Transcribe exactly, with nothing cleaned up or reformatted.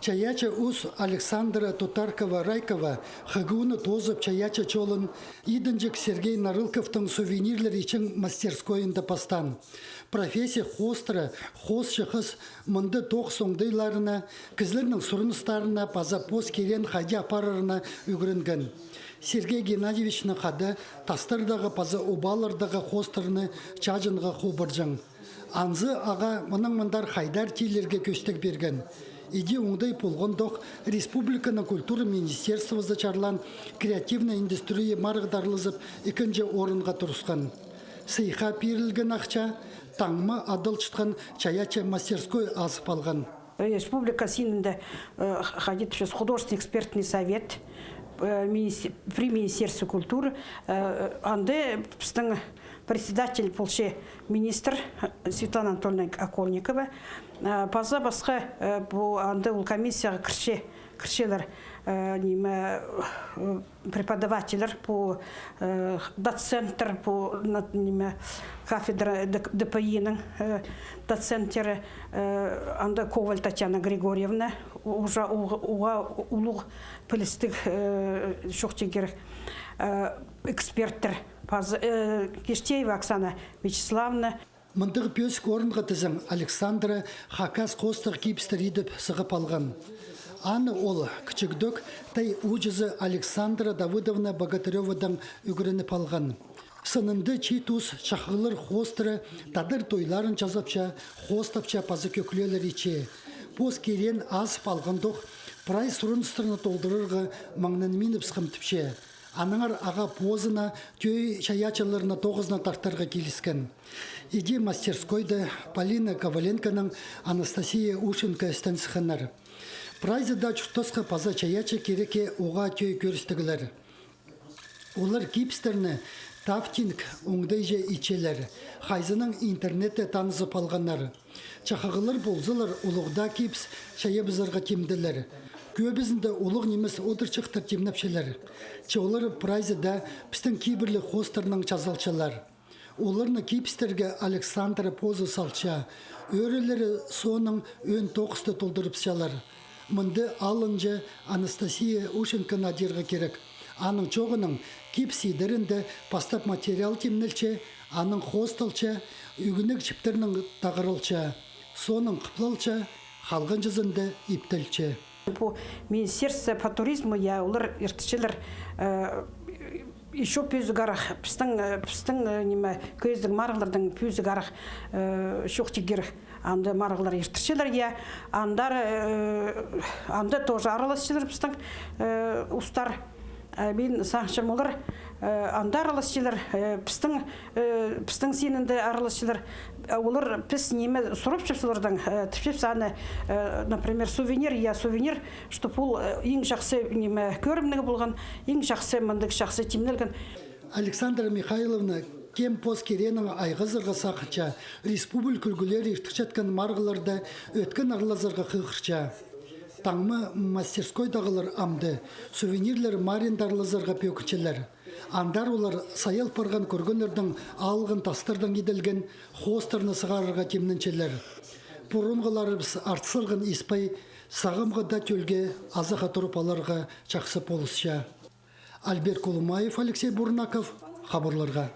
Чайаачы ус Александра Тутаркова-Райкова ХГУ-ны тоозып, чайаачы чолын идінҷік Сергей Нарылковтың сувенирлер итчең мастерскойында пастаан. Профессия хоостыра хоосчы хыс мында тоғыс оңдайларына, кізілернің сурыныстарына паза пос киреен хайди апарарына ӱгренген. Сергей Геннадьевичнең хада тастардағы паза обалардағы хоостарны чааҷынға хубарҷаң. Анзы ағаа мынаң мындар хайдар тилерге кӧстег пирген. Иди оңдай полғандох, республиканың культура министерствозы чарлаан креативнай индустрия марығда аарлазып, ікінҷі орынға турысхан. Сыйыхха пирілген ахча таңма адалчатхан чайаачы мастерской азып алған. Республика синінде, э, хайди тіпчебіс, художественный экспертный совет, э, министе-, при Министерстве культуры, э, анда пістің председатель полча министр, э, Светлана Анатольевна Окольникова. Э, паза пасха, э, пу анда ол комиссияға кірче, кірчелер, э, ниме, э, преподавательлер, пу, э, доценттер, пу, на-, ниме, кафедра Д-, ДПИ-нің, э, доценттері, э, анда Коваль Татьяна Григорьевна, уже уғ-, уғаа улуғ пілістіг, э, чоохти кирек, э, эксперттер, паза, э, Киштеева Оксана Вячеславовна. Мындағ пӧзік орынға тізең Александра хакас хоостығ кибістер идіп сығып алған. Аны ол кічігдӧк тай ууҷазы Александра Давыдовна Богатырёвадаң ӱгреніп алған. Сынында чиит ус чахығлар хоостыра тадар тойларын чазапча, хоостапча паза кӧклелер итче. Пос киреен азып алғандох, прай сурыныстарны толдырарға маңнанминыбысхам тіпче. Аннаңар ағаа позына, тӧӧй чайаачыларны тоғызына тартарға киліскен. Иди мастерскойда Полина Коваленконаң Анастасия Ушенко істен сыхханнар. Прайзы даа чуртасха паза чайаачы кирекке уғаа тӧӧй кӧрістіглер. Олар кибістерні тафтинг оңдайҷа итчелер, хайзынаң интернетте танызып алғаннар. Чахығлар ползалар, улуғ даа кибіс чайабызарға тимделер. Кӧбізінде улуғ нимес одырчахтар тимнепчелер. Че олар прайзы даа пістің кибірліг хоостарнаң чазалчалар. Оларны кибістерге Александра позы салча, ӧӧрелері соонаң ӧӧн тоғысты толдырыбысчалар. Мында алынҷа Анастасия Ушенконы адирға кирек. Аның чооғынаң кибіс идерінде пастап материал тимнелче, анаң хоосталча, ӱгінек чіптернең тағыралча, соонаң хыплалча, халғанҷызында иптелче. Пу министерство по туризму, я, олар иртірчелер, э, ещё пӧзік арах, пістің, э, пістің, э, ниме, кӧзідіг марығлардаң пӧзік арах, э, чоохти кирек. Анда марығлар иртірчелер, я, андар, э, анда тоже араласчалар пістің, э, устар. Э, мин сағынчам, олар, э, анда араласчалар, э, пістің, э, пістің синінде араласчалар. Э, олар піс ниме сурапчабыс олардаң, э, тіпчебіс аны, э, например, сувенир, я, сувенир, чтоб ол, э, иң чахсы ниме кӧрімніг полған, иң чахсы, мындағ чахсы тимнелген. Александра Михайловна кем пос киреенең айғазарға сағынча, республика ӱлгӱлері иртірчеткен марығларда ӧткін аралазарға хығырча. Таңма мастерскойдағылар амды сувенирлер маринда аралазарға пӧгінчелер. Андар олар сайал парған кӧргеннердең алған тастардаң иделген хоостарны сығарарға тимненчелер. Пурунғыларыбыс артыс салған испай сағамғы даа тӧлге азахха турып аларға чахсы полысча. Альберт Кулумаев, Алексей Бурнаков, хабарларға.